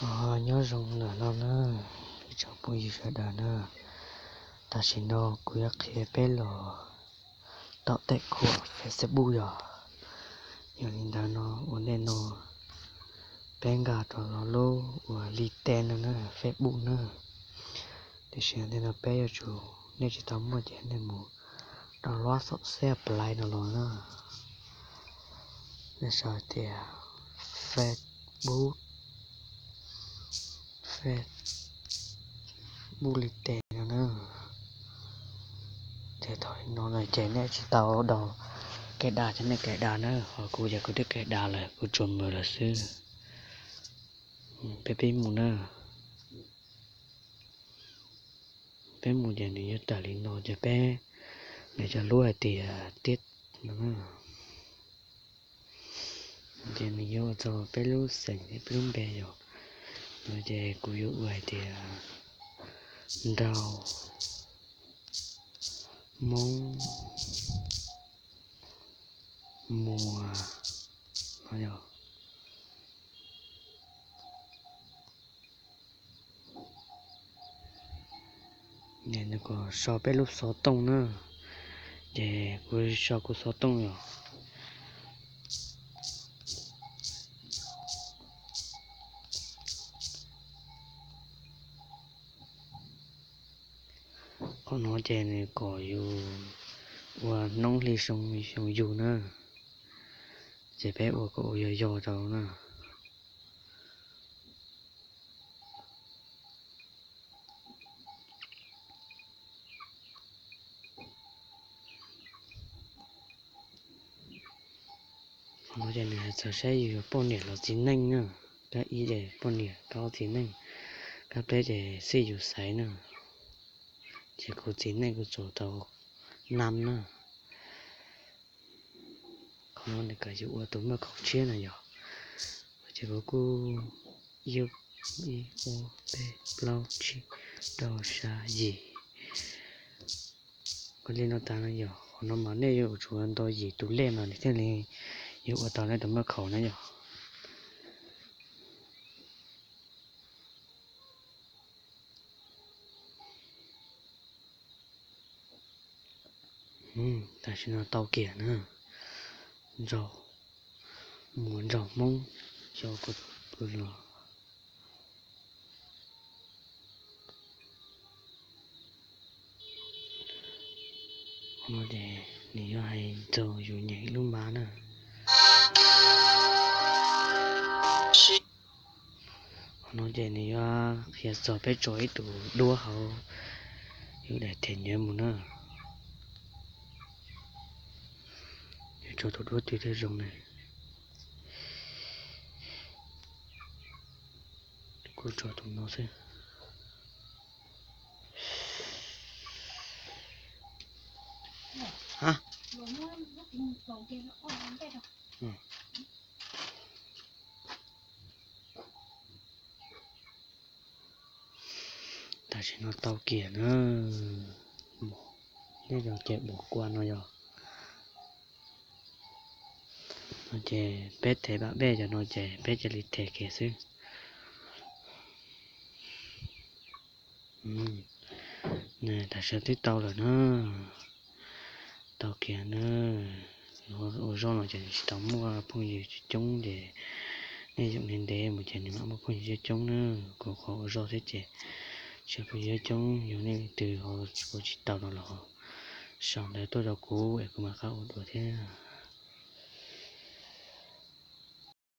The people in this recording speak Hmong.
Nyob zoo lawm no na, ib tsoom phooj ywg sawv daws na, tam sim no kuv yuav qhia peb los tom tej khuam Facebook yog. Yog li ntawd no ua ntej no peb nkag rau lub uas li tes no na, Facebook na. Tiam sis ua ntej no peb yuav tsum, nej tsis tau muaj ces nej mus download xom xeb Play no los na. Nej sau tias Facebook, Facebook li tes no na. Ces thaum no na ces nej tsis tau daus cài đặt ces nej cài đặt na, ho kuv ces kuv twb cài đặt lawm, kuv tsuas mus lawm xwb. Peb pib mus na. Peb mus ces nws yuav tawm li no ces peb, nws cov lub hais tias tiab no, ces nws yuav ua txog peb lub xeem thiab peb lub npe yom. No ces kuv yuav ua hais tias nraug Hmoob Muas no yom. Nws kom sau peb lub xov tooj na, ces kuv sau kuv xov tooj yom. Qhov no ces nws kom yus ua hnub hli xyoo xyoo yug na, ces peb ua kom ua yog yog rau na. Qhov no ces nws hais txog saib yus yuav poj niam los txiv neej na. Kab ib ces poj niam, kab ob txiv neej, kab peb ces xij yus xaiv na. Ces kuv txiv neej kuv tsuas tau nam na. Qhov no nws kom yus ua tus maj khaum tshiab na yom. Ces kuv kuj ib, ib, ob, peb, plaub, tsib, rau, xya, yim. Ua li no tas no yog qhov no mas nej yuav tsum ua nto yim tus lej mas nws thiaj li yuav ua tau nej tus maj khaum na yog. Tam sim no tau kiag na, nraug, muas nraug Hmoob, xyov kuv los. Qhov no ces nws yuav hais txog yus nyeem ib lub mab na. Qhov no ces nws yuav qhia txog peb tso ib tug duab hauv yus daim them nyuam mus na. Yuav tso tus duab twg thiaj zoo na. Kuv tso tus no xwb. Tam sim no tau kiag na, nej yog ces bom kua no yog. No ces peb them bam bej cov no ces peb cia li them kiag xwb. Tam sim twb tau lawm na. Tau kiag na. Ua zoj no ces nws tsis tau muaj phooj ywg coob coob ces nej yoom ntev ntev mus ces nws mam muaj phooj ywg coob coob na. Kuv qhov ua zoj thiab ces tsis phooj ywg coob, yog nej leej twg ho ua tsis tau no los sau ntawv tuaj rau kuv es kuv mam qab ua dua thiab.